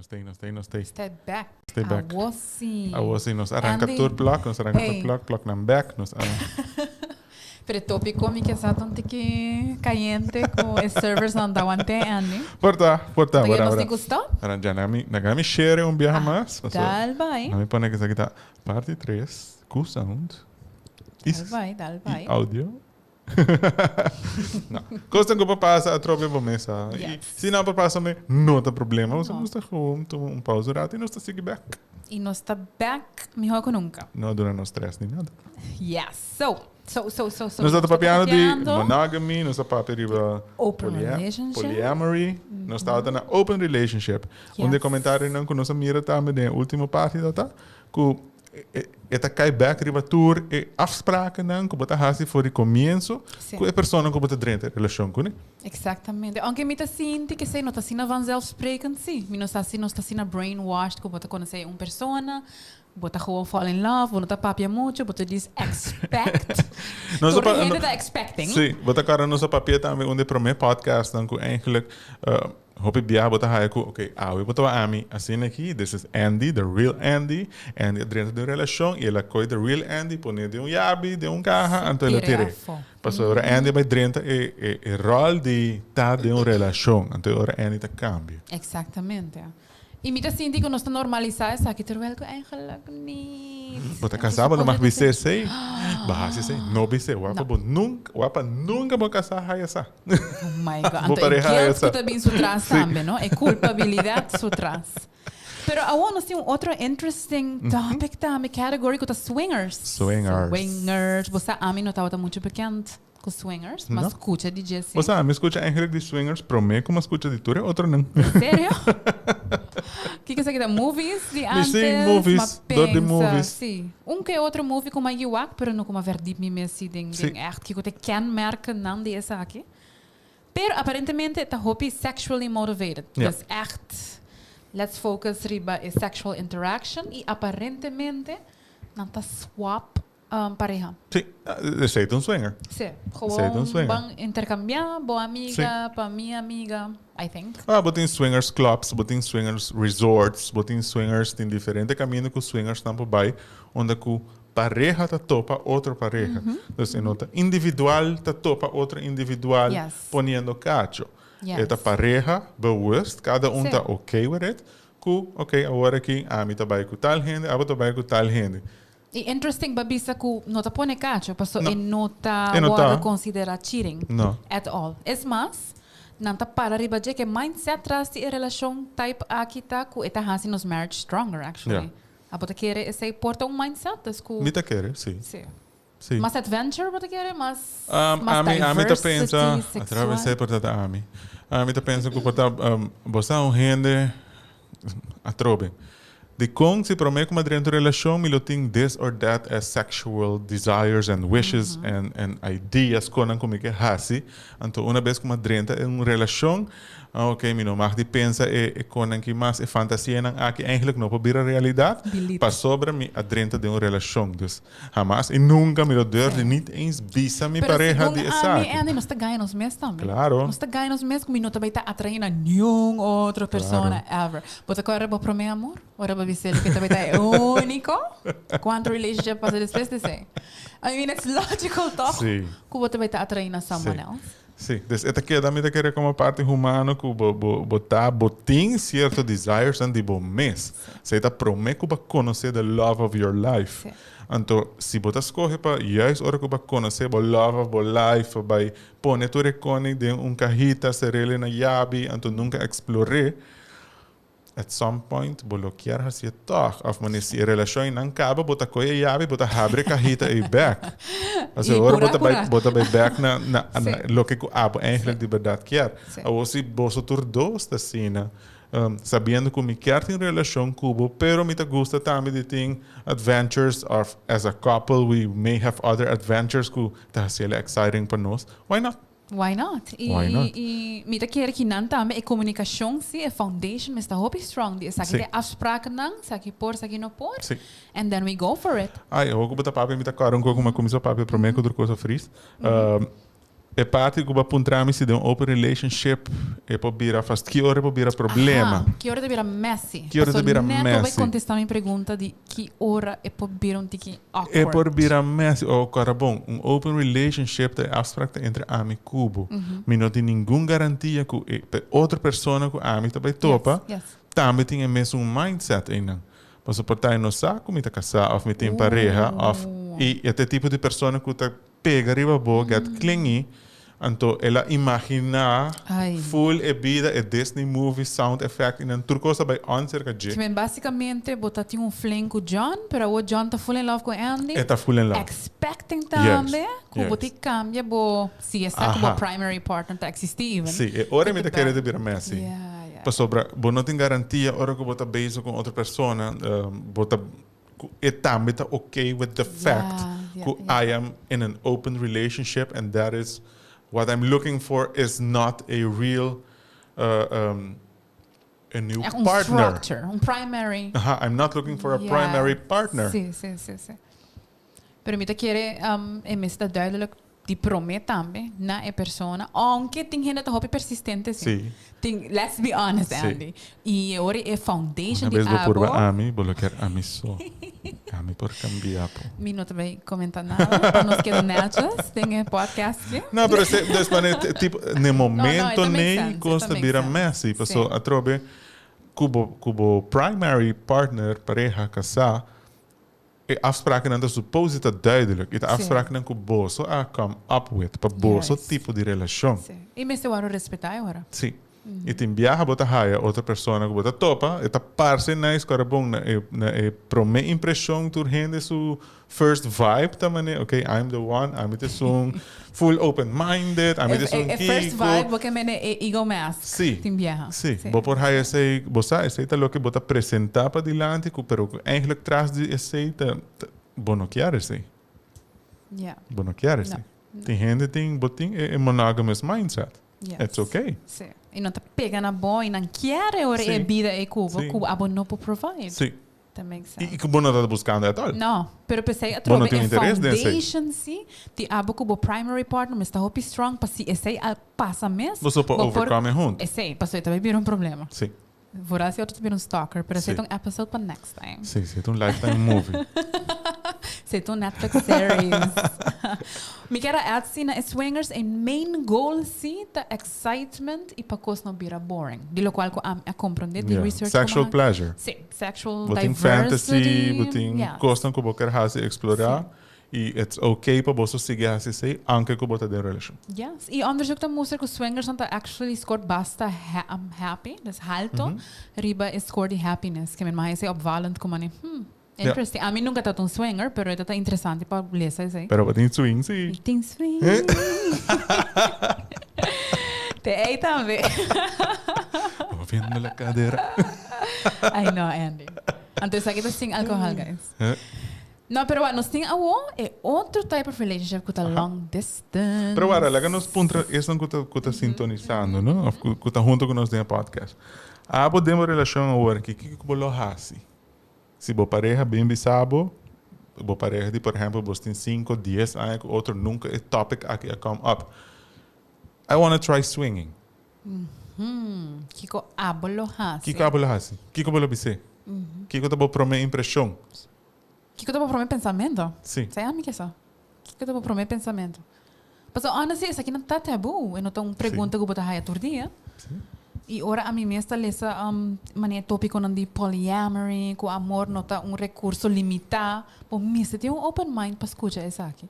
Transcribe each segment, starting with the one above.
Nos t'ei, nos t'ei, nos t'ei. Stay back. Stay back. Awor si. Awor si, nos a ranka Andy. tur plak, nos a ranka tur Hey. plak, plak nan bek, nos a. Pero e tópiko mi ke sa ta un tiki kayente ku e servers nan ta want'é, Andy. Por ta, por ta, Pasobra wara, nos wara. tin ku stop. Wara, dja na mi, na mi share un biaha mas, paso Dal bai. na mi pone ku esaki ta parti tres ku sound i Dal bai, dal bai. i audio. No. Kosnan ku por pasa atrobe bo mesa. I Yes. si nan por pasa me, no ta problema. Nos No. ta gewoon tuma un pausa un rato i nos ta sigui bek. I nos ta bek mihó ku nunka. No a duna nos stress ni nada. Yes. So, so, so, so, so. Nos ta papiando di papiando monogamy, nos ta papia riba Open relationship. polyamory. Nos tabata na open relationship. Un di e Yes. comentarionan ku nos a mira tambe den e ultimo parti ta ku E ta kai bek riba tur e afsprakennan ku bo ta hasi for di komienso ku e persona ku bo ta drenta e relashon kuné. Exactamente. Aunke mi ta sinti ku esei no ta asina vanzelfsprekend si. Mi no sa si nos ta asina brainwashed ku bo ta konosé un persona, bo ta gewoon fall in love, bo no ta papia mucho, bo ta djis expect. Tur hende ta expecting. Si, bo ta kòrda nos a papia tambe un di e promé podcastnan ku eigenlijk Hopi biaha bo ta haya ku, ok, awe bo tawa ami asina aki, this is Andy, the real Andy, Andy a drenta den un relashon i el a koy the real Andy pone den un yabi, den un kaha, anto el a tir'é. Pasobra ora Andy a bai drenta e e e ròl di ta den un relashon, anto e ora Andy ta kambia. Exactamente. I mi ta sinti ku nos ta normalisá esaki terwijl ku eigenlijk niet. Bo ta kasá bo no mag bis'é esei. Bo hasi esei, no bis'é. Wapa bo nunka, wapa nunka bo kasá haya sa. Oh my God. Bo Anto e pareha haya guilt sa. ku ta bin su tras Sí. tambe, no? E kulpabilidat su tras. Pero awor nos tin un otro interesting topic tambe, category ku ta swingers. Swingers. Swingers. Bo sa ami no tabata muchu bekend ku swingers, ma No. skucha di dje si. Bo sa, mi skucha eigenlijk di swingers promé ku mi a skucha di tur e otronan. Serio? Kiko esaki ta movies di Mi antes? si, movies, Ma dor di pensa, movies. Si. Un ke otro movie ku mi a wak, pero no ku mi a verdiep mi mes si den Si. den echt kiko ta e kenmerkennan di esaki. Pero aparentemente ta hopi sexually motivated. Ja. Dus echt let's focus riba e sexual interaction i aparentemente nan ta swap pareha. Sí, esei ta un swinger. Sí, Esei ta un gewoon swinger. ban intercambia bo amiga pa mi amiga, I think. Ah, bo tin swingers clubs, bo tin swingers resorts, bo tin swingers, tin diferente caminda cu swingersnan por bai unda cu pareha ta topa otro pareha. Dus e no ta individual ta topa otro individual poniendo cacho. E ta pareha bewust, cada un ta okay with it, cu okay awor aki ami ta bai cu tal hende, abo ta bai cu tal hende. E interesting pa bisa cu no ta pone cacho, paso No. e no ta E no ta. wordo considera cheating No. at all. Es mas, nan ta para riba dje cu e mindset tras di e relacion type aki ta cu e ta haci nos marriage stronger actually. Ja. Abo ta kere esey por ta un mindset? Dus cu. Mi ta kere, si. Si. Si. Mas adventure bo ta kere? Mas, Um, mas ami, ami ta diversity pensa, sexual? atraves esey por ta ta ami. Ami ta pensa cu por ta, um, bo sa un hende Atrobe. Dikon si promé ku mi a drenta un relashon mi lo tin this or that as sexual desires and wishes and and ideas konan ku mi ke hasi, anto una bes ku mi a drenta en un relashon, ah ok mi no mag di pensa e e konan ki mas, e fantasianan aki eigenlijk no por bira realidat pasobra mi a drenta den un relashon. Dus Hamas y nunca mi lo durf di niet eens bisa mi Pero pareha segun di ami, esaki. Andy, nos ta gaya nos mes tambe. Claro. Nos ta gaya nos mes cu mi no ta bay ta atrae na niun otro persona ever. Bo ta corda bo prome amor? Ora bo bisa el cu ta bay ta e unico? Cuanto relationship pasa despues di esey? I mean, it's logical toch? Sí. Cu bo ta bay ta atrae na someone Sí. else. Sí, dus e ta keda mi ta kere como parti humano cu bo bo bo ta bo tin cierto desiresnan di bo mes. Esey ta prome cu bo a conoce the love of your life. Anto si bo ta scoge pa juist ora cu bo a conoce bo love of bo life pa bay pone tur e coni den un cahita cerele na yabi anto nunca explore, At some point bo lo kier hacié tog. Of manera si e relacion einan caba bo ta coy e yabi bo ta habri e cahita ei bek. Pasobra Y ora bo pura ta bay pura. bo ta bay bek na na na loke cu abo eigenlijk di berdad kier. Awor si boso tur dos ta asina sabiendo cu mi kier tin relacion cu bo pero mi ta gusta tambe di tin adventures of as a couple we may have other adventures cu ta haciele exciting pa nos, why not? Why not? I, Why not? I mi ta kere ki nan tambe e komunikashon si, e foundation mester hopi strong di esaki Sí. ta e afsprakennan, esaki por, esaki no por. Sí. And then we go for it. Ai, awor ku bo ta papia mi ta kòrda un kos ku mi a kuminsá papia promé ku tur kos a fris. E parti ku bo a puntra mi si den un open relationship e por bira fast ki ora e por bira problema. Aha, ki ora ta bira messy. Ki ora ta bira messy. Paso net bo bai kontesta mi pregunta di ki ora e por bira un tiki awkward. E por bira messy o kora bon un open relationship ta e afspraak ta entre ami ku bo. Mi no tin ningun garantia ku e otro persona ku ami ta bai topa tambe tin e mesun mindset einan. Paso por ta e no sa ku mi ta kasá of mi tin pareha of i e ta e tipo di persona ku ta pega riba bo, get clingy, anto el a imaginá full e bida, e Disney movie sound effect i nan tur kos a bai on serka dje. Kimen basicamente bo ta tin un fling ku John, pero awor John ta full in love ku Andy. E ta full in love. Expecting tambe ku bo tin kambia bo, si esta ku bo primary partner ta existi even. Si, e ora mi ta kere ta bira messy. Pasobra bo no tin garantia ora ku bo ta bezig ku un otro persona, bo ta Cu e tambe ta ok with the fact cu I am in an open relationship and that is what I'm looking for is not a real a new Un partner. structure, un primary. Aha, I'm not looking for a primary partner. Si, si, si, si. Pero mi ta kere e mester ta duidelijk di prome tambe na e persona, aunke tin hende ta hopi persistente si. Si. Tin, let's be honest Si. Andy. Y e ora e foundation Una di bes bo abo. purba ami, bo lo kier ami so. Ami por cambia po. Mi no ta bay comenta nada, pa nos keda netjes den e podcast aki. No, pero se, dus mane, tipo, ne momento No, no, e ta make nei sense, e cos ta ta make bira sense. messy, paso Si. atrobe cu bo, cu bo primary partner, pareha, casá, E afsprakennan ta supose ta duidelijk. E ta afsprakennan ku boso a come up with pa boso tipo di relashon. Sí. I mester wòrdu respetá e ora. Sí. I tin biaha bo ta haya otro persona ku bo ta topa, e ta parse nice ku ora bon na e na e promé impreshon tur hende su first vibe ta manera ok I'm the one, ami ta esun full open minded, ami ta esun E first kiko. vibe bo ke mene e ego mask. Sí. Tin biaha. Sí. Bo por haya esei, bo sa esei ta loke bo ta presentá padilanti ku pero ku eigenlijk tras di esei ta bo no kier esei. Ja. Bo no kier esei. No. Tin hende tin bo tin e monogamous mindset. Yes. It's okay. Sí. I nan ta pega na bo i nan kier e ora Sí. e bida ei ku bo Sí. ku abo no por provide. Sí. That makes sense. I ku bo no ta buskando at all. No, pero p'esei Bo no atrobe tin e interes den esei. foundation si di abo ku bo primary partner mester hopi strong pa si esei a pasa mes, Boso por bo por overcome e huntu. Esei, pasobra e ta bay bira un problema. Sí. Vooral si otro ta bira un stalker, pero esei Sí. ta un episode pa next time. Sí, esei ta un lifetime movie. Esei ta un Netflix series. Mi kier a add si na e swingers e main goal si ta excitement y pa cos no bira boring. Di locual cu ami a comprende di Yeah. research cu Sexual mi a pleasure. Sí, sexual Bo tin diversity. fantasy, bo tin Yes. cosnan cu bo kier haci, explora. Y it's okay pa boso sigui haci esey, aunke cu bo ta den relacion. Yes, y onderzoek ta mustra cu swingers nan ta actually score basta ha happy, dus halto, riba e score di happiness. Ke men maha esey opvallend cu mane, interesting. Ami nunca ta un swinger, pero e ta interesante pa lesa esey. Pero bo tin swing, si. Mi tin swing. Te ey tambe. Moviendo la cadera. Ay no, Andy. Anto esaki ta sin alcohol, guys. No, pero wak, nos tin awo e otro type of relationship ku ta long distance. Pero wara, laga nos puntra esnan ku ta ku ta sintonisando, no? Of ku ku ta hunto ku nos den e podcast. Abo den bo relashon awor aki, kiko ku bo lo hasi? Si bo pareha bin bisa bo, bo pareha di por ehempel bos tin sinku, dies aña ku otro, nunka e topic aki a come up. I wanna try swinging. Kiko abo lo hasi? Kiko abo lo hasi? Kiko bo lo bis'é? Kiko ta bo promé impreshon? Kiko ta bo prome pensamento? Sí. Sa ami ke sa. Kiko ta bo prome pensamento? Pasobra honestly esaki no ta tabú, e no ta un pregunta ku bo ta haya tur dia. Sí. I ora ami mes ta lesa manera e tópikonan di polyamory, ku amor no ta un rekurso limitá, bo mester tin un open mind pa skucha esaki.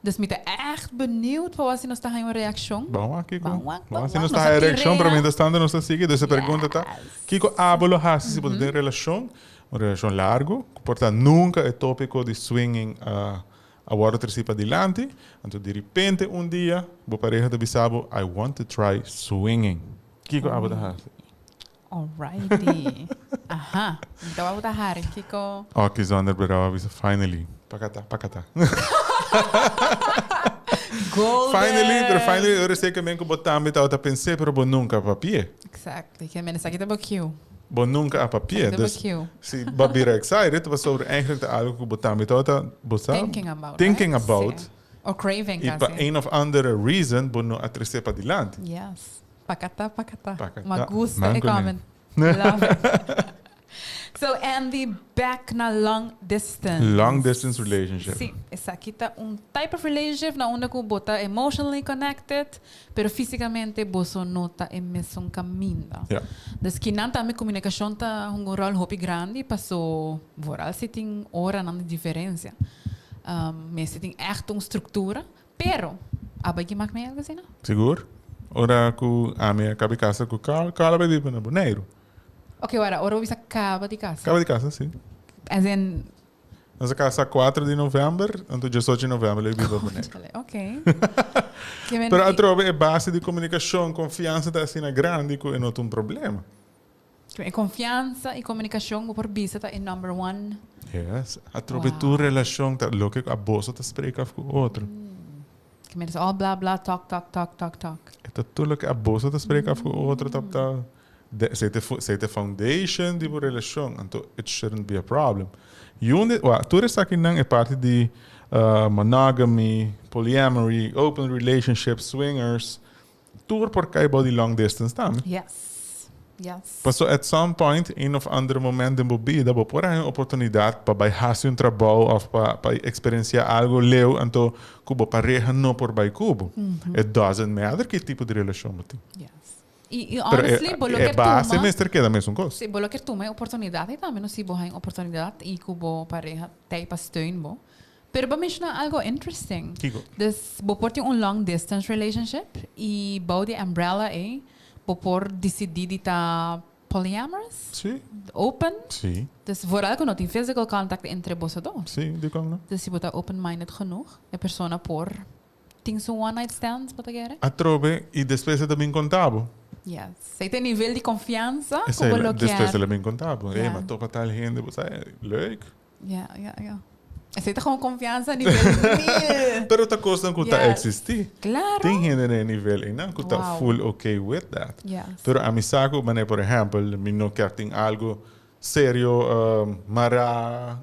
Dus mi ta ègt benieuwd pa wak si nos ta haña un reakshon. Ban wak kiko. Ban wak, Ban ban wak si wak. nos Nos ta a haña tin reakshon, pero rea. mientras tanto nos ta sigui. Dus e pregunta ta, Yes. kiko abo lo hasi si bo ta den relashon, un relashon largu, ku por ta nunka e tópiko di swinging a a wòrdu tresí padilanti, anto diripente un dia bo pareha ta bisa bo, I want to try swinging. Kiko abo ta hasi? Alrighty. Aha. Anto abo ta hari kiko. Oki zonder bril a bisa finally. Pakata, pakata. Golden. Finally, pero finally ora esei ke men ku bo tambe tabata pens'é pero bo nunka a papi'é. Exactly. Ke men esaki ta bo cue. Bo nunka a papi'é. Esaki ta bo Dus cue. si bo a bira excited pasobra eigenlijk ta algo ku bo tambe tabata bo sa Thinking about, thinking right? about. Sí. Or craving I pa kasi. een of andere reason bo no a trece padilanti. Yes. Pakata, pakata. Pakata. Ma gusta Man e kuné. comment. Love it. So Andy, back na long distance. Long distance relationship. Sí, esaki ta un type of relationship na unda ku bo ta emotionally connected, pero físicamente boso no ta e mesun caminda. Dus kinan tambe comunicacion ta hunga un rol hopi grandi paso vooral si tin oranan di diferencia. Mester tin echt un structura, pero abo a mak mee algo asina? Sigur. Ora ku ami a caba di casa ku Carl, Carl a bay biba na Boneiru. Ok, ora, ora bo bisa caba di casa. Caba di casa, si. As in. Nos a casa 4 di november, anto 18 di november lo biba Boneiru. Ok. Pero atrobe e base di comunicacion, confiansa ta asina grandi cu e no ta un problema. E confiansa y comunicacion bo por bisa ta e number one. Yes. Atrobe tur relacion ta loke cu aboso ta spreek af cu otro. Ke men is all bla bla talk talk talk talk talk. E ta tur loke aboso ta spreek af cu otro ta ta esey ta esey ta e foundation di bo relacion anto it shouldn't be a problem. Yunde wa tur esakinan e parti di monogamy, polyamory, open relationship, swingers, Tur por kai bou di long distance tambe. Yes. Yes. Paso at some point, een of andere moment den bo bida, bo por haña un oportunidad pa bai haci un trabou of pa pa experiencia algo leu anto cu bo pareha no por bai cu bo. It doesn't matter ki tipo di relacion bo tin. Yes. Y, y Pero e, honestly, bo lo e kier base tuma, mester keda mesun cos. Sí, bo lo kier tuma e oportunidad ei tambe, no? Si bo haña un oportunidad y cu bo pareha t'ei pa steun bo. Pero bo menciona algo interesting. Kiko? Dus bo por tin un long distance relationship y bou di umbrella ey bo por dicidi di ta polyamorous? Sí. Open? Sí. Dus vooral cu no tin physical contact entre boso dos. Sí, dicon no? Dus si bo ta open minded genoeg, e persona por tin su one night stands, bo ta kere? Atrobe y despues e ta bin conta bo. Yes. Esey ta e nivel di confiansa cu Esey bo lo kier. despues el a bin conta bo. Ey, Ja. ma topa tal hende, bo sa, leuk. Ja, ja, ja. Esei ta gewoon confianza nivel mil. Pero ta cosnan cu ta existi. Claro. Tin hende na e nivel einan cu ta full okay with that. Pero ami sa cu manera por ehempel mi no kier tin algo serio mara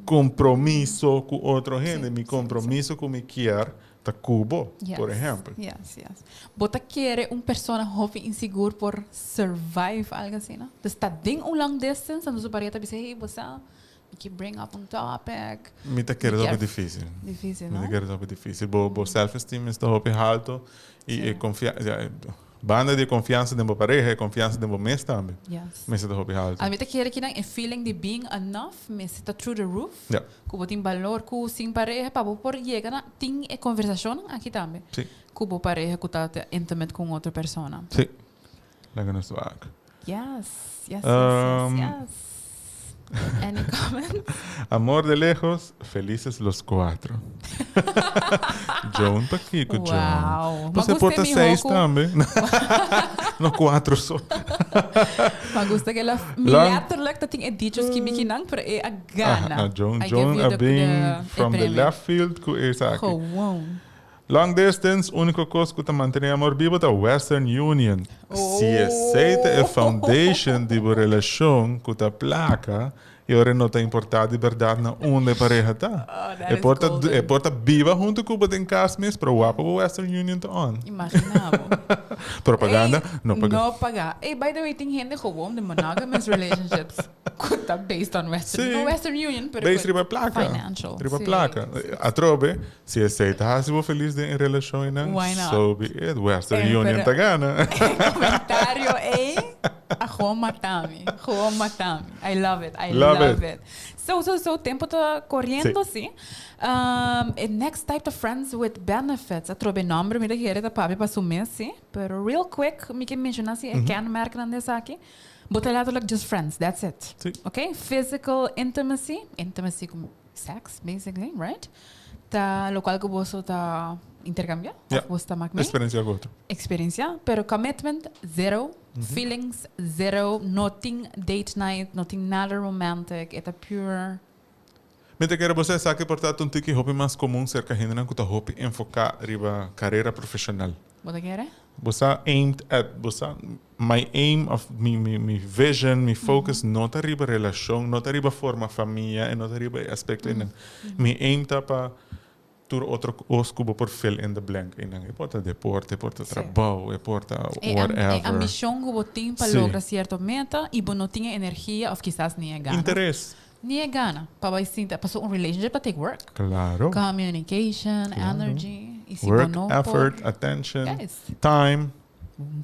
compromiso cu otro hende. Mi compromiso cu mi kier ta cu bo, por ehempel. Yes, yes. Bo ta kere un persona hopi insigur por survive algo asina? Dus ta den un long distance, anto su pareha ta bisa, hey, bo sa, mi ke bring up un topic. Mi ta kere hopi dificil. Dificil, no? Mi ta kere hopi dificil. Bo, bo self-esteem esta hopi halto y e confia, ja, banda di e confiansa den bo pareha, e confiansa den bo mes tambe. Yes. Mester ta hopi halto. Ami ta kere kinan e feeling di being enough mester ta through the roof. Ja. Ku bo tin balor ku sin pareha pa bo por yega na tin e konversashonnan aki tambe. Sí. Ku bo pareha ku ta intimate ku un otro persona. Sí. Laga nos wak. Yes, yes, yes, yes, yes. Any comments? Amor de lejos, felices los cuatro. Joan pakiko, Joan? Wow. Bo se por ta seis tambe. No cuatro so. Ma gusta que la mi letterlijk ta tin e dichos ki mi kinan, pero e a gana. Ah, Joan, Joan a bin from the left field ku esaki. Gewoon. Long distance, úniko kos ku ta mantené amor bibo ta Western Union. Si esei ta e foundation di bo relashon ku ta plaka, e ora no ta importá di bèrdat na unda e pareha ta. E por ta e por ta biba huntu ku bo den kas mes, pero wak pa bo Western Union ta on. Imaginá bo. Propaganda no pagá. No pagá. Ey, by the way, tin hende gewoon den monogamous relationships. Cu ta based on Western, Sí. no Western Union, pero Based cu riba placa. Financial. Riba Sí, placa. sí, sí. Atrobe, si esey ta haci bo feliz den e relacion einan, Why not? so be it. Western Eh, Union pero- ta gana. Comentario ey a gewoon mata mi. Gewoon mata mi. I love it. I Love love, it. it. So, so, so, tempo ta corriendo, sí. E next type ta friends with benefits. Atrobe nomber mi ta kere ta papia pa su mes, sí. Pero real quick, mi ke menciona si e kenmerknan di esaki. Bo ta letterlijk just friends, that's it. Sí. Ok, physical intimacy, intimacy como sex basically, right? Ta locual cu boso ta intercambia, Ja. of boso ta mak mee. Experiencia cu otro. Experiencia, pero commitment zero, feelings zero, no tin date night, no tin nada romantic, e ta pure. Mi ta kere bo sa esaki por ta un tiki hopi mas komun serka hendenan ku ta hopi enfoká riba karera profeshonal. Bo ta kere? Bo sa aimed at, bo sa my aim of mi mi mi vision, mi focus no ta riba relashon, no ta riba forma famia, e no ta riba e aspekto einan. Mi aim ta pa. Tur otro cos cu bo por fill in the blank einan. E por ta deporte, e por ta trabou, e por ta whatever. E ambicion cu bo tin pa logra cierto meta y bo no tin e energia of kisas ni e gana. Interes. Ni e gana pa bay sinta, pasobra un relationship ta take work. Claro. Communication, energy. Y si bo Work, no por. effort, attention, time.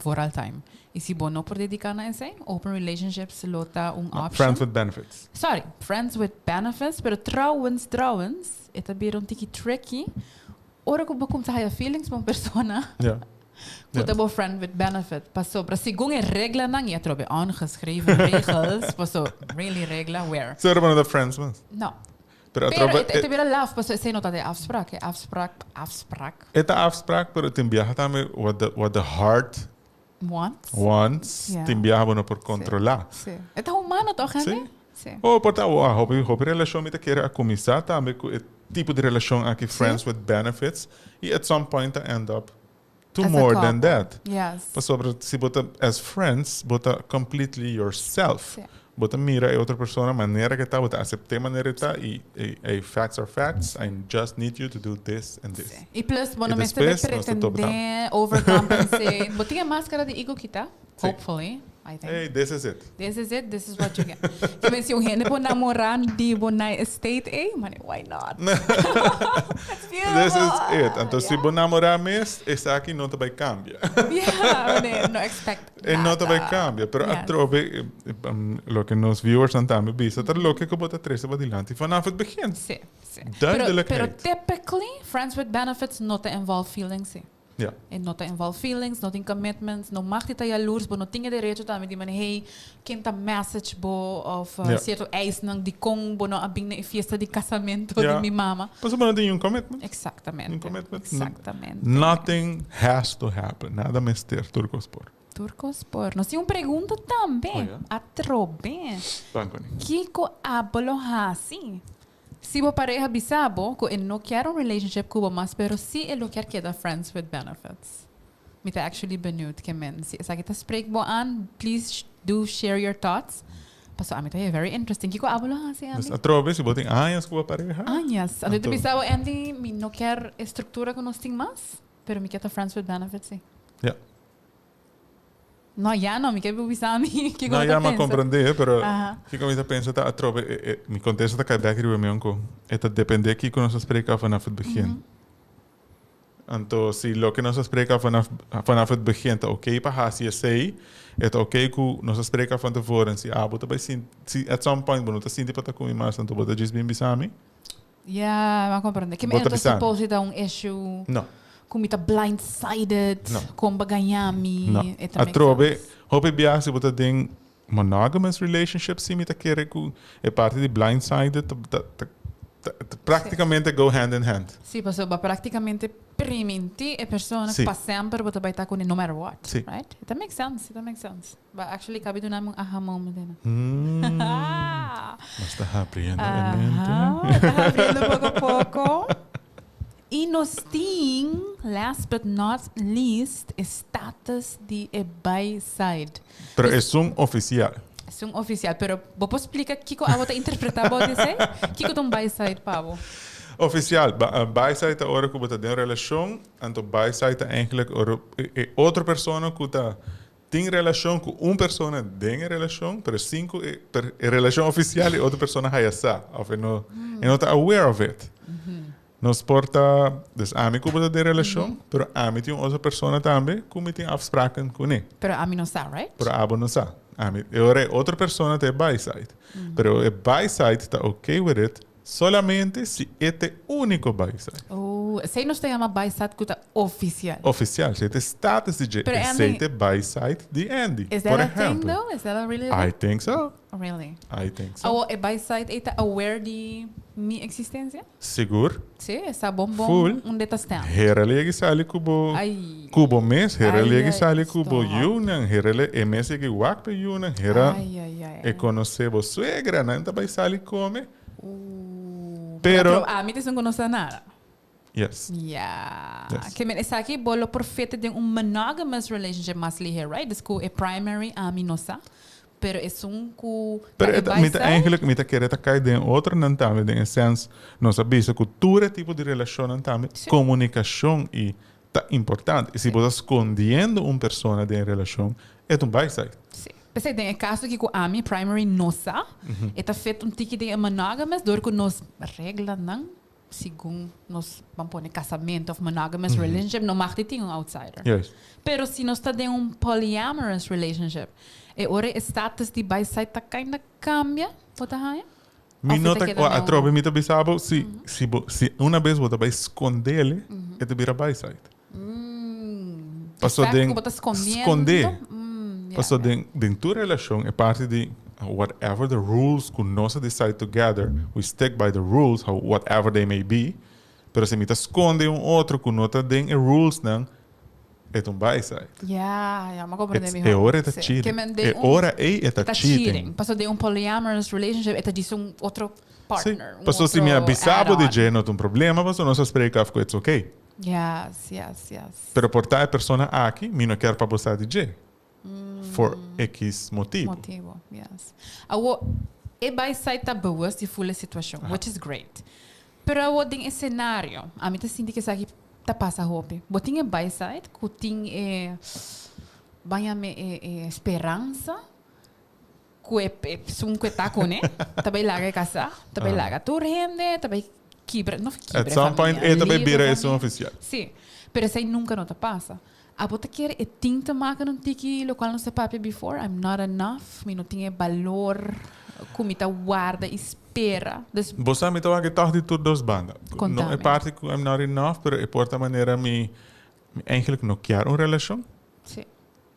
Vooral time. Y si bo no por dedica na esey, open relationships lo ta un option. Friends with benefits. Sorry, friends with benefits, pero trouwens, trouwens, e ta bira un tiki tricky ora cu bo cuminsa haya feelings pa un persona cu ta bo friend with benefit. Pasobra segun e reglanan, y atrobe ongeschreven regels, paso really regla where? Sero bo no ta friends mas? No. Pero Pero atrobe e ta bira laf, pasobra esei no ta de afspraak. E afspraak, afspraak. E ta afspraak, pero tin biaha tambe what the, what the heart Wants. wants, Ja. tin biaha bo no por controla. Sí. E ta humano toch, Henry? Sí. Sí. Oh, por ta, oh, hopi, hopi relacion mi ta kere a cuminsa tambe cu e tipo di relacion aki, friends with benefits, y at some point ta end up to As a more than couple. that. Yes. Pasobra si bo ta as friends, bo ta completely yourself. Sí. Bo ta mira e otro persona manera ke ta, bo ta acept'é manera e ta y ey facts are facts, I just need you to do this and this. Sí. Y plus bo no Y mester despues nos ta topa pretendé, overcompensate. Bo tin e maskara di ego kita, Sí. hopefully, I think. Hey, this is it. This is it, this is what you get. Ke men si un hende por namorá di bo na e state ei, mane, why not? It's beautiful. This is it. Anto si bo namorá mes, esaki no ta bai kambia. Yeah, mane, no expect E no ta bai nada. kambia. Pero Yes. atrobe, loke nos viewersnan tambe bisa ta loke ku bo ta trese padilanti vanaf het begin. Sí, sí. Duidelijkheid. Pero, pero typically, friends with benefits no ta involve feelings, sí. Ja. E no ta involve feelings, no tin commitments, no mag di ta jaloers, bo no tin e derecho tambe di mane hey, ken ta message bo of Ja. cierto eisnan dikon bo no a bin na e fiesta di casamento Ja. di mi mama. Pasobra bo no tin un commitment. Exactamente. Un commitment. Exactamente. Nothing has to happen. Nada mester, tur cos por. Tur cos por. Nos tin un pregunta tambe. Oh, ja? Atrobe. Dank u. Kiko abo lo haci? Si bo pareha bisa bo cu e no kier un relationship cu bo mas pero si e lo kier keda friends with benefits. Mi ta actually benieuwd ke men. Si esaki ta spreek bo aan, please do share your thoughts. Paso ami ta haya very interesting. Kiko abo lo haci, Dus Andy? atrobe si bo tin añas cu bo pareha. Añas. Anto e ta Anto. bisa bo, Andy, mi no kier e structura cu nos tin mas, pero mi kier ta friends with benefits si. Ja. No, ya no, mi ke bisa mi kiko No, bo ta ya m'a pensa. comprende, pero Aha. kiko mi ta pensa ta atrobe, e, e, mi contesta ta kai bek riba mi onko. E ta depende kiko nos a spreka vanaf het begin. Anto si loke nos a spreka vanaf, vanaf het begin ta oké pa hasi esei, e ta oké ku nos a spreka van tevoren si abo ta bai sinti, si at some point bo no ta sinti pa ta ku mi mas, anto bo ta djis bin bisa mi. Ya, m'a comprende. Ke mi Bo ta e no ta bisa mi. suppose di ta un issue. No. Ku mi ta blindsided, No. kon bo gaña mi, No. e ta make Atrobe, sense. hopi bia si bo ta den monogamous relationship si mi ta kere ku e parti di blindsided ta, ta, ta, ta, ta praktikamente go hand in hand. Sí, pasobra praktikamente primintí e persona Sí. pa semper bo ta bai ta kuné no matter what, Sí. right? E ta make sense, e ta make sense. But actually kabi duna mi un aha moment ena. Mm. Nos ta habriendo e mente. Aha, ta habriendo poko poko. Y nos tin, last but not least, e status di e by side. Pero esun oficial. Esun oficial, pero bo por splica kico abo ta interpreta bo di esey? Kico ta un by side pa bo? Oficial, by side ta ora cu bo ta den un relacion, anto by side ta eigenlijk ora e otro persona cu ta Tin relashon ku un persona den e relashon, pero sin ku e e relashon ofisial e otro persona haya sa òf e no e no ta aware of it. Nos por ta, dus ami ku bo ta den relashon, pero ami tin un otro persona tambe ku mi tin afspraken kuné. Pero ami no sa, right? Pero abo no sa. Ami, e ora e otro persona ta e by side. Pero e by side ta okay with it Solamente si e ta e úniko baisai. Oh, esei nos ta yama baisait ku ta ofisial. Ofisial, si e ta e status di dje, Pero esei Andy, ta e baisait di Andy. Is that Por a thing ehèmpel. though? Is that a really a I thing? think so. Really? I think so. Awor e baisait ei ta aware di mi eksistensia? Sigur. Sí, e sa bon bon Full. unda e ta staan. Hera legi sali ku bo Ai. ku bo mes, hera Ai, legi ai, sali ku bo stop. yunan, hera le e mes yegi wak pe yunan, hera Ai, ai, ai. e konosé bo suegra, nan ta bai sali kome. Uh, Pero pero ami ta esun ku no sa nada. Yes. Ya. Yes. Ke men esaki bo lo por fete den un monogamous relationship mas lihe, right? Dus ku e primary ami no sa. Pero esun ku ta Pero e e ta, mi ta by side. Eigenlijk, mi ta kere ta kai den otronan tambe, den e sens, nos a bisa ku tur e tipo di relashonnan tambe, komunikashon i ta importante. I si bo ta skondiendo un persona den e relashon, e ta un by side. Sí. P'esei den e kaso aki ku ami, primary no sa, e ta fit un tiki den e monogamous dor ku nos reglanan segun nos ban pone casamentu of monogamous relationship no mag di tin un outsider. Pero si nos ta den un polyamorous relationship e ora e status di by side ta kinda cambia, bo ta haña? Mi Of e no ta ta, keda wa, den un atrobe mi ta bisa bo, si, si bo, si una bes bo ta bai skondele, e ta bira by side. Paso Effect den ku bo ta skondiendo. skonde. Ja, Paso ja. den tur relashon e parti di whatever the rules ku nos a decide together, we stick by the rules, how whatever they may be, pero si mi ta skonde un otro ku no ta den e rulesnan, e ta un by side. Ja, ja, m'a comprende It's, mihó. e ora e ta Sí. cheating. Ke men den E un ora ei e ta e ta cheating. cheating. Paso den un polyamorous relationship e ta djis un otro partner, Sí. un Paso si mi a otro bisa bo di add-on. dje no ta un problema, paso nos a spreek af ku it's okay. Yes, yes, yes. Pero por ta e persona aki, mi no kier pa bo sa di dje. For X motibu. Motibu, yes. Awo, e bai sai ta bewust di ful e situacion, which is great. Pero awo den e scenario, ami ta sinti cu esaki ta pasa hopi. Bo tin e bai side cu tin e, ban yama e, e speransa Ku e esun ku e ta kuné, ta bai laga e kasá, ta bai laga tur hende, ta bai kibra, no kibra At some point e e ta familia, bai liga bira esun familia. ofisial. Sí, pero esei nunka no ta pasa. Abo ta kere e tin ta maka un tiki lokual nos ta papia before, I'm not enough, mi no tin e balor ku mi ta warda i spera. Dus. Bo sa mi ta wak e tòg di tur dos banda. No e Kontami. parti ku I'm not enough, pero e por ta manera mi mi eigenlijk no kier un relashon. Sí.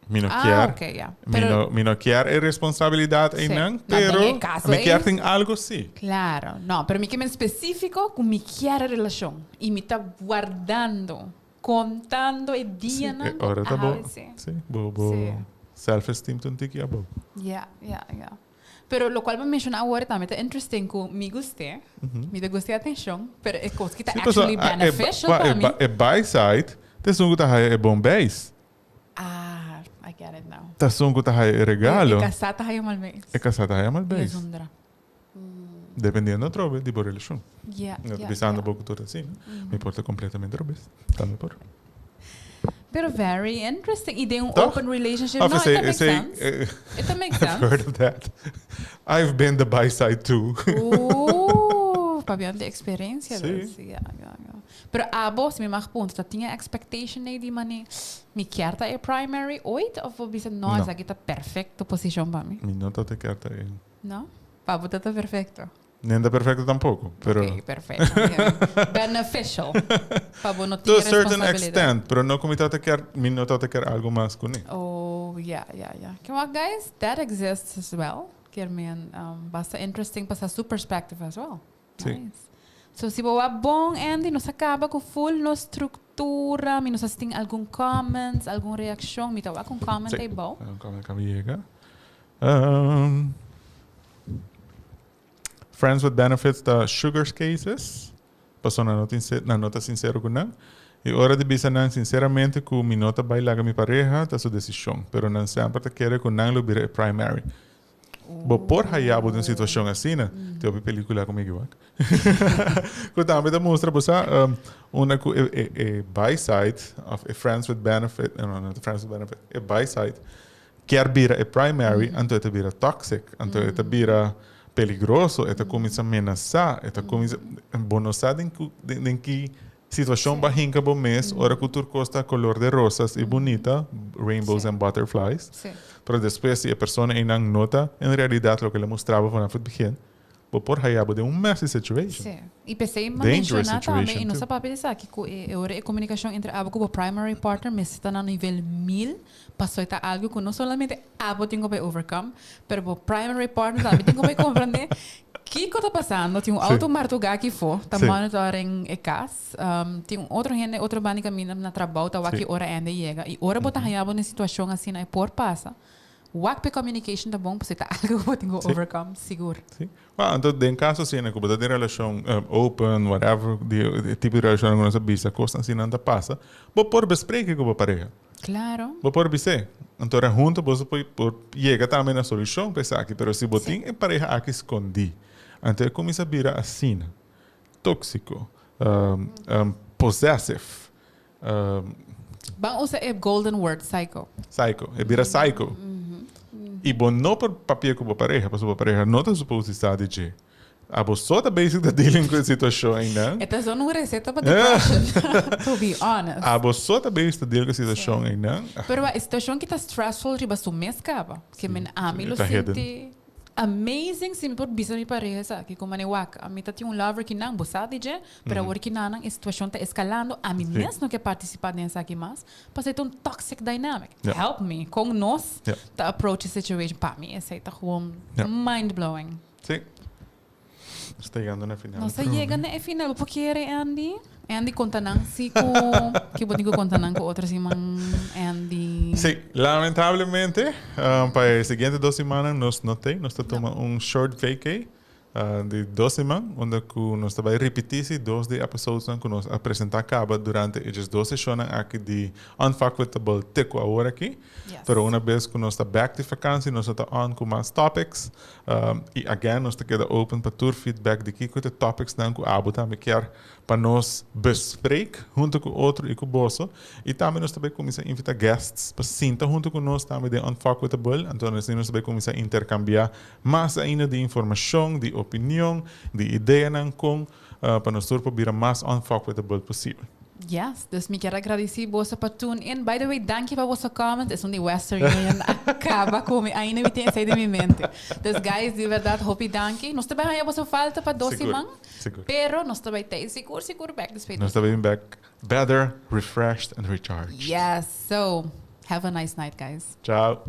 Mi no Ah, kier. ok, ja. Mi Pero no, mi no kier e responsabilidad Sí. einan, No, den pero e caso mi kier ei tin algo sí. Claro. No, pero mi ke men specifico cu mi kier e relacion. Y mi ta guardando, contando e Sí, dianan e cu ora ta bo. awe sí. Sí, bo, bo Sí. self-esteem ta un tiki abou. Ja, ja, ja. Pero locual bo menciona awor tambe ta interesting cu mi guste, mi ta gusta e atencion, pero e cos ki ta Sí, paso, actually a, e, beneficial ba, pa e, mi. ba, e by side, ta esun cu ta haya e bon beis. Ah, I get it now. Ta esun cu ta haya e regalo. E casá ta haya mal beis. E casá ta haya mal beis. E zundra. Dependiendo atrobe di bo relacion. Yeah, No ta yeah, bisando yeah. bo cu tur asina. Mi por ta completamente robes. Tambe por. Pero very interesting. Y den un Toch? open relationship, Of no, esey, it makes esey, sense. It makes I've sense. heard of that. I've been the by side too. Pabia di experiencia Sí. dus. Ja, ja, ja. Pero abo, si mi mag puntra, ta tin e expectation ei di mane mi kier ta e primary ooit? Of bo bisa, no, No. esaki ta perfecto posicion pa mi? Mi no ta te kier ta e. No? Pa bo ta ta perfecto? Nen ta perfecto tampoco, pero. Ok, perfecto. Beneficial. Pa bo no tin To a certain responsabilidad. extent, pero no cu mi ta ta kier, mi no ta ta kier algo mas cu ne. Oh, ja, ja, ja. Ke wak, guys, that exists as well. Kier men, um, basta interesting pa sa su perspective as well. Sí. Nice. So, si bo wak bon, Andy, nos a caba cu full nos structura. Mi no sa si tin algun comments, algun reaccion. Mi ta wak un comment Sí. ei bou. Un comment caba yega. Friends with benefits ta sugar cases, pasobra nan no tin nan no ta sincero cu nan. Y ora di bisa nan sinceramente cu mi no ta bay laga mi pareha ta su decision, pero nan semper ta kere cu nan lo bira e primary. Bo por haya bo den un situacion asina, tin hopi pelicula cu mi wak cu tambe ta mustra bo sa unda cu e e e by side of e friends with benefit, no no ta friends with benefit, e by side kier bira e primary, anto e ta bira toxic, anto e ta bira peligroso, e ta cuminsa menasa, e ta cuminsa, bo no sa den cu, den ki situacion bo a hinca bo mes ora cu tur cos ta color de rosas y bunita, rainbows and butterflies, pero despues si e persona eynan no ta en realidad loke el a mustra bo vanaf het begin, Bo por haya bo den un messy situation. Sí. I p'esei m'a Dangerous menshoná tambe, i situation nos too. a papia di esaki, ku e e ora e komunikashon entre abo ku bo primary partner mester ta na nivel mil, pasobra e ta algu ku no solamente abo tin ku bai overcome, pero bo primary partner tambe tin ku bai komprendé kiko ta pasando. Tin un Sí. outo martugá aki afó, ta Sí. monitoring e kas, tin un otro hende otro banda di kaminda na trabou ta wak Sí. ki ora hende yega. I ora bo ta haya bo den situashon asina e por pasa. Wak p'e communication ta bon pasobra ta algo ku bo tin ku overcome, sigur. Sí. Well, anto den caso asina ku bo ta den relacion open, whatever, di e tipo di relacion ku nos a bisa, kosnan asina ta pasa, bo por bespreken ku bo pareha. Claro. Bo por bis'é. Anto ora hunto boso por por yega tambe na solushon pa esaki. Pero si bo tin e pareha aki skondí, anto e kuminsá bira asina, tóksiko, possessive. Ban usa e golden word, psycho. Psycho. E bira psycho. I bo no por papia ku bo pareha, pasobra bo pareha no ta supos di sa di dje. Abo so ta bezig ta dealing ku e situashon einan. E ta zona un reseta pa depression, to be honest. Abo so ta bezig ta deal ku e situashon einan. Pero e situashon ki ta stressful riba su mes kaba. Ke men ami lo sinti amazing si mi por bisa mi pareha esaki. Ku manera wak, ami ta tin un lover ki nan, bo sa di dje, pero awor ki nan e situashon ta eskalando, ami mes no ke partisipá den esaki mas, pasobra e ta un toxic dynamic. Help me, kon nos ta approach e situation? Pa mi esei ta gewoon mind blowing. Sí. Nos ta yegando na final. Nos ta yega na e final. Bo por kere, Andy? Andy, konta nan si ku ke bo tin ku konta nan ku otro siman, Andy. Sí, lamentablemente, pa e siguiente dos simannan nos no t'ei. Nos ta tuma un short vacay di dos siman, unda ku nos ta bai ripití si dos di e episodesnan ku nos a presentá kaba durante e djesdos seshonnan aki di Unfuckwithable te ku awor aki. Pero una bes ku nos ta bèk di fakansi, nos lo ta on ku mas topics. I again nos ta keda open pa tur feedback di kiko ta topics nan ku abo tambe kier pa nos bespreek hunto ku otro i ku boso. I tambe nos ta bai kuminsá invitá guests pa sinta hunto ku nos tambe den Unfuckwithable. Anto asina nos ta bai kuminsá interkambiá mas ainda di informashon, di opinion, di ideanan kon pa nos tur por bira mas Unfuckwithable posibel. Yes, dus mi kier a gradisi boso pa tune in. By the way, danki pa boso comments. Esun di Western Union a caba cu mi. Ainda mi tin esey den mi mente. Dus guys, di berdad hopi danki. Nos ta bay haya boso falta pa dos Sigur, siman. sigur. Pero nos ta bay tey sigur, sigur bek despues. Nos ta bay bin bek better, refreshed and recharged. Yes, so have a nice night guys. Ciao.